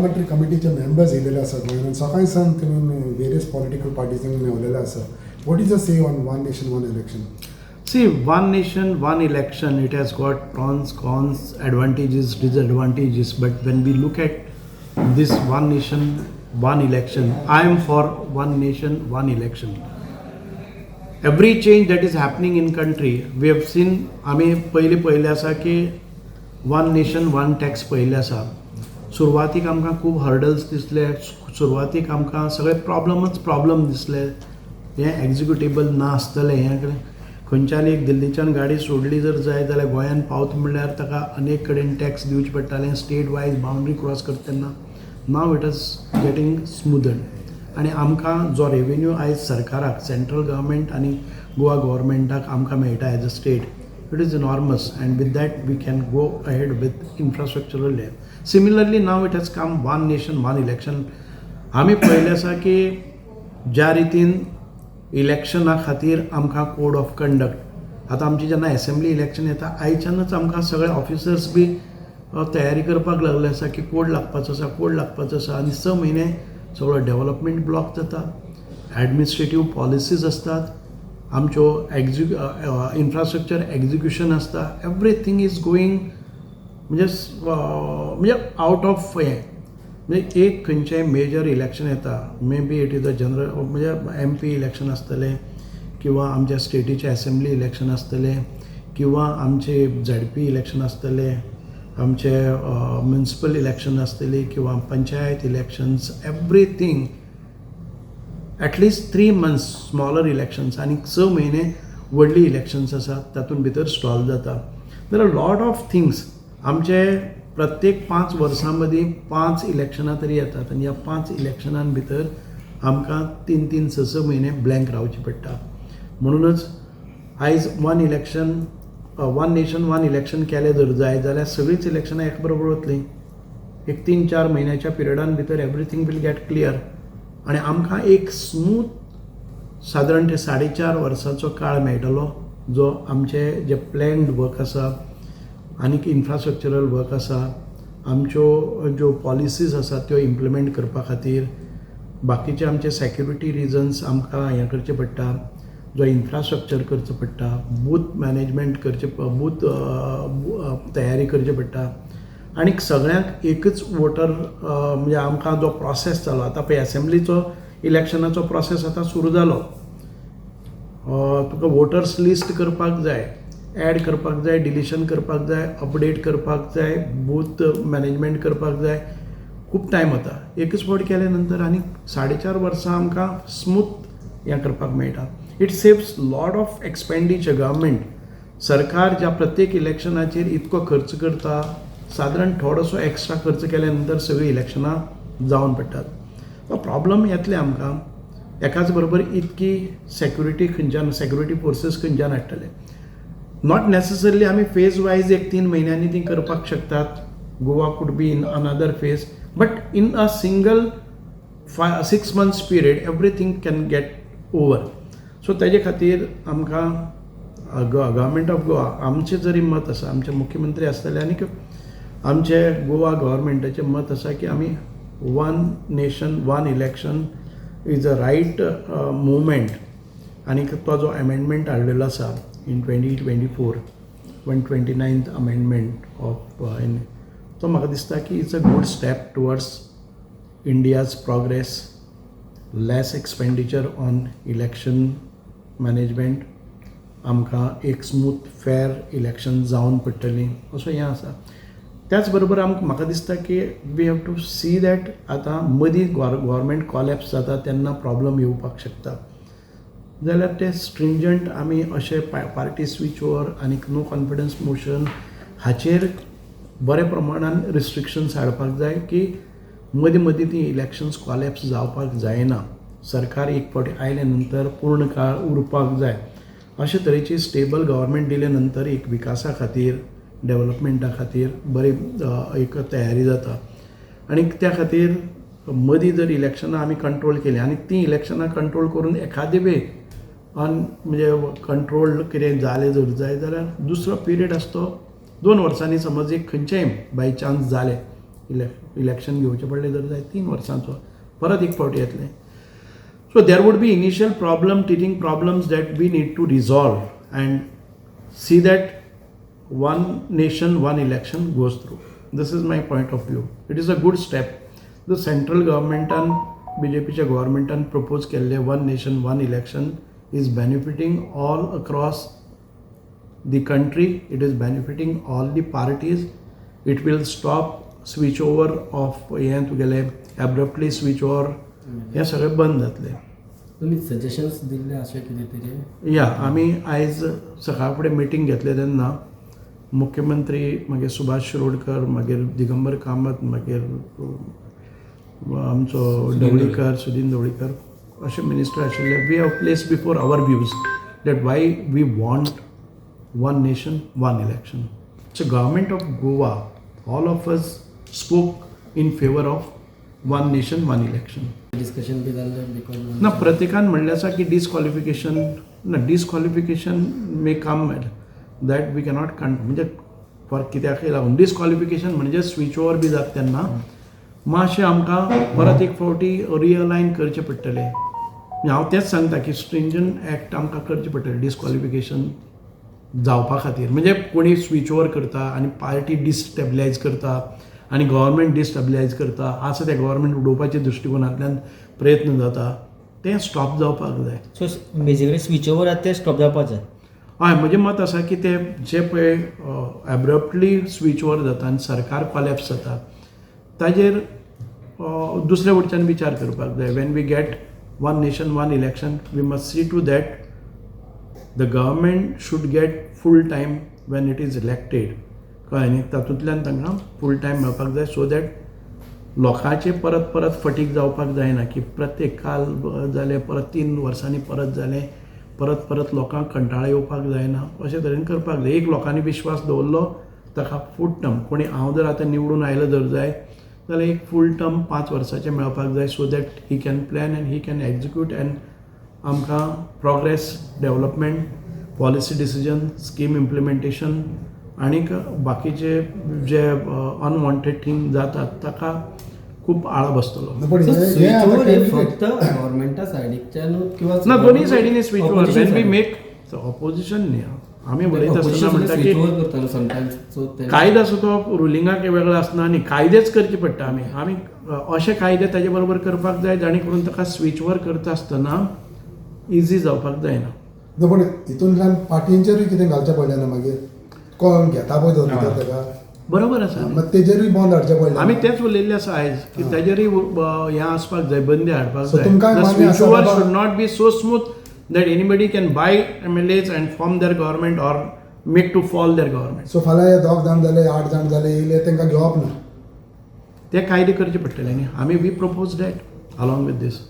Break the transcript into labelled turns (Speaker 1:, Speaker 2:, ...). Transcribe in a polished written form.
Speaker 1: Parliamentary कमिटीचे members येयलेले आसा गोंयान. सकाळी सावन तुमी वेरियस पॉलिटिकल पार्टीजांक मेवलेले आसा. What is a say on one nation, one election?
Speaker 2: See, one nation, one election, it has got pros, cons, advantages, disadvantages. But when we look at this one nation, one election, I am for one nation, one election. Every change that is happening in country, we have seen. आमी पयलीं पळयलें आसा की one nation one tax पळयल्लें आसा. सुरवातीक आमकां खूब हर्डल्स दिसले, सुरवातीक आमकां सगळे प्रॉब्लमच प्रॉब्लम दिसले, हें एक्जिक्युटेबल ना आसतलें. हें खंयच्यान एक दिल्लीच्यान गाडी सोडली जर जाय जाल्यार गोंयान पावता म्हणल्यार ताका अनेक कडेन टॅक्स दिवचें पडटालें, स्टेट वायज बाउंड्री क्रॉस करता तेन्ना. Now it is getting smoother आनी आमकां जो रेवेन्यू आयज सरकाराक, सेंट्रल गव्हर्मेंट आनी गोवा गव्हर्मेंटाक आमकां मेळटा as a state, it is enormous, and with that we can go ahead with infrastructural. Similarly, now it has come, one nation, one election. आमी पळयलें आसा की ज्या रितीन इलेक्शना खातीर आमकां कोड ऑफ कंडक्ट, आतां आमची जेन्ना एसेंब्ली इलेक्शन येता, आयच्यानच आमकां सगळे ऑफिसर्स बी तयारी करपाक लागले आसा की कोड लागपाचो आसा, कोड लागपाचो आसा. आनी 6 म्हयने सगळो डेवलपमेंट ब्लॉक जाता, एडमिनिस्ट्रेटीव पॉलिसीज आसतात आमच्यो, इन्फ्रास्ट्रक्चर एक्झिक्युशन आसता, एवरीथींग is going म्हणजे आवट ऑफ हें. म्हणजे एक खंयचें मेजर इलेक्शन येता, maybe it is a general, म्हणजे एमपी इलेक्शन आसतलें किंवा आमच्या स्टेटीचें एसेंब्ली इलेक्शन आसतलें किंवा आमचे झेडपी इलेक्शन आसतलें, आमचे म्युनिसिपल इलेक्शन आसतली किंवा panchayat elections, everything at least 3 months smaller elections आनी 6 म्हयने व्हडली इलेक्शन्स आसात, तातूंत भितर स्टॉल जाता. There are lot of things. आमचे प्रत्येक 5 वर्सां मदीं पांच इलेक्शनां तरी येतात आनी ह्या पांच इलेक्शनां भितर आमकां तीन तीन स स म्हयने ब्लँक रावचें पडटा. म्हणूनच आयज one nation, one election केलें जर जाय जाल्यार सगळींच इलेक्शनां एका बरोबर वतलीं. एक 3-4 म्हयन्याच्या पिरियडान भितर एवरीथींग will get clear आनी आमकां एक स्मूथ सादारण ते 4.5 वर्सांचो काळ मेळटलो, जो आमचे जे प्लॅन्ड वर्क आसा आनीक इन्फ्रास्ट्रक्चरल वर्क आसा, आमच्यो ज्यो पॉलिसीज आसा त्यो इम्प्लिमेंट करपा खातीर, बाकीचे आमचे सॅक्युरिटी रिजन्स आमकां हें करचें पडटा, जो इन्फ्रास्ट्रक्चर करचो पडटा, बूथ मॅनेजमेंट करचें, बूथ तयारी करची पडटा आनी सगळ्यांक एकच वोटर, म्हणजे आमकां जो प्रोसेस जालो आतां पळय, एसेंब्लीचो इलेक्शनाचो प्रोसेस आतां सुरू जालो. तुका वोटर्स लिस्ट करपाक जाय, एड करपाक जाय, डिलिशन करपाक जाय, अपडेट करपाक जाय, बूथ मॅनेजमेंट करपाक जाय, खूब टायम वता. एकच फावट केले नंतर आनी 4.5 वर्सां आमकां स्मूथ हें करपाक मेळटा. It saves lot of expenditure. Government, सरकार ज्या प्रत्येक इलेक्शनाचेर इतको खर्च करता, सादारण थोडोसो एक्स्ट्रा खर्च केल्या नंतर सगळीं इलेक्शनां जावन पडटात. तो प्रॉब्लम येतले आमकां. एकाच बरोबर इतकी सॅक्युरिटी खंयच्यान, सॅक्युरिटी फोर्सीस खंयच्यान हाडटले? Not necessarily आमी फेज वायज एक 3 म्हयन्यांनी ती करपाक शकतात. Goa could be in another phase, but in a single 5-6 months period everything can get over. So तेजे खातीर आमकां गव्हर्मेंट ऑफ गोवा, आमचें जरी मत आसा, आमचे मुख्यमंत्री आसतले आनीक आमचे गोवा गव्हर्मेंटाचें मत आसा की आमी one nation, one election is a right movement. आनीक तो जो एमेंडमेंट हाडलेलो आसा in 2024, 129th amendment of in, तो म्हाका दिसता की it's a good step towards India's progress, less expenditure on election management, आमकां एक स्मूथ फेर इलेक्शन जावन पडटलीं असो हें आसा. त्याच बरोबर आमकां, म्हाका दिसता की we have to see that आतां मदीं गव्हर्मेंट कॉलॅप्स जाता तेन्ना प्रॉब्लम येवपाक शकता जाल्यार ते स्ट्रिंजंट आमी अशे पार्टी स्विच ओवर आनीक नो कॉन्फिडन्स मोशन हाचेर बऱ्या प्रमाणान रिस्ट्रिक्शन्स हाडपाक जाय की मदीं मदीं ती इलेक्शन्स कॉलॅप्स जावपाक जायना. सरकार एक फावटी आयले नंतर पूर्ण काळ उरपाक जाय. अशे तरेची स्टेबल गव्हर्मेंट दिले नंतर एक विकासा खातीर, डेवलपमेंटा खातीर बरी एक तयारी जाता. आनी त्या खातीर मदीं जर इलेक्शनां आमी कंट्रोल केलीं आनी तीं इलेक्शनां कंट्रोल करून एखादे वेळ अन म्हणजे कंट्रोल्ड कितें जालें जर जाय जाल्यार दुसरो पिरियड आसा तो 2 वर्सांनी समज एक खंयचेंय बाय चान्स जालें इलेक्शन घेवचें पडलें जर जाय 3 वर्सांचो परत एक फावटी येतलें. So there would be initial problem, teething problems that we need to resolve and see that one nation, one election goes through. This is my point of view. It is a good step. The central गव्हर्मेंटान, बीजेपीच्या गव्हर्मेंटान propose केल्ले one nation, one election is benefiting all across the country. It is benefiting all the parties. It will stop switch over of हें तुगेलें abruptly switch over, हें सगळें बंद जातलें.
Speaker 3: तुमी सजेशन्स दिल्ले अशें कितें तरी?
Speaker 2: या, आमी आयज सकाळ फुडें मिटींग घेतलें तेन्ना मुख्यमंत्री, मागीर सुभाष शिरोडकर, मागीर दिगंबर कामत, मागीर आमचो ढवळीकर, सुदीन ढवळीकर, अशे मिनिस्टर आशिल्ले. We have placed before our views that why we want one nation, one election. So government of Goa, all of us spoke in favour of one nation, one election.
Speaker 3: Discussion बी जाल्लें because
Speaker 2: ना, प्रत्येकान म्हणलें आसा की डिसक्वॉलिफिकेशन ना, disqualification may come, that we cannot कन म्हणजे for कित्याकय लागून डिसक्वॉलिफिकेशन म्हणजे स्विच ओवर बी जाता तेन्ना मातशें आमकां परत एक फावटी रिअलायन करचें पडटलें. म्हणजे हांव तेंच सांगता की स्ट्रिंजंट एक्ट आमकां करचें पडटलें डिसक्वॉलिफिकेशन जावपा खातीर. म्हणजे कोणी स्विच ओवर करता आनी पार्टी डिस्टेबलायज करता आनी गव्हर्मेंट डिस्टेबलायज करता आसा, ते गव्हर्मेंट उडोवपाच्या दृश्टिकोनांतल्यान प्रयत्न जाता, तें स्टॉप जावपाक जाय.
Speaker 4: सो बेजिकली स्विच ओवर आसा ते स्टॉप जावपाक जाय.
Speaker 2: हय, म्हजें मत आसा की ते जे पळय एब्रप्टली स्विच ओवर जाता आनी सरकार कॉलेप्स जाता, ताजेर दुसरे वटच्यान विचार करपाक जाय. When we get one nation, one election, we must see to that the government should get full time when it is elected. कळ्ळें न्ही? तातूंतल्यान तांकां फूल टायम मेळपाक जाय, सो that लोकांचे परत परत फटीग जावपाक जायना की प्रत्येक काल जालें, परत 3 वर्सांनी परत जालें, परत परत लोकांक कंटाळा येवपाक जायना. अशें तरेन करपाक जाय. एक लोकांनी विश्वास दवरलो ताका फूल टर्म, कोणी हांव जर आतां निवडून आयलो जर जाय जाल्यार एक फूल टर्म 5 वर्साचें मेळपाक जाय, so that he can plan and he can execute and आमकां progress, development, policy decision, scheme implementation आनीक बाकीचे जे अनवॉन्टेड थींग जातात ताका खूब आळो बसतलो.
Speaker 1: पण हे
Speaker 3: स्विच
Speaker 1: आतां
Speaker 3: ओवर हे
Speaker 1: candidate-
Speaker 3: फक्त गव्हर्मेंटा सायडीकच्यान किंवा
Speaker 2: ना, दोन्ही सायडीनी switch over
Speaker 3: Opposition
Speaker 2: when we
Speaker 3: side.
Speaker 2: Make opposition न्ही, आमी उलयता आसतना म्हणटा की
Speaker 3: स्विच ओवर करतालो समटायम्स, सो ते
Speaker 2: कायदो आसा तो रुलिंगाक वेगळो आसना आनी कायदेच करचे पडटा. आमी आमी अशे कायदे ताजे बरोबर करपाक जाय जाणी करून ताका स्विच ओवर करता आसतना इजी जावपाक जायना.
Speaker 1: ना, पण हितूंतल्यान पार्टींचेरूय कितें घालचें पडलें ना मागीर कोण घेता पळय तो भितर ताका.
Speaker 2: बरोबर आसा.
Speaker 1: मागीर तेजेरूय बंद हाडचें पडलें.
Speaker 2: आमी तेंच उलयल्लें आसा आयज की ताजेरूय हें आसपाक जाय, बंदी हाडपाक
Speaker 1: So तुमकां
Speaker 2: जाय.
Speaker 1: मान्य
Speaker 2: स्विच
Speaker 1: आसा
Speaker 2: ओवर
Speaker 1: बाबा-
Speaker 2: should not be so smooth that anybody can buy MLAs and form their government or make to fall their government.
Speaker 1: So फाल्यां हे दोग जाण जाले, आठ जाण जाले, येयले, तांकां घेवप ना?
Speaker 2: ते कायदे करचे पडटले न्ही. आमी we propose that along with this.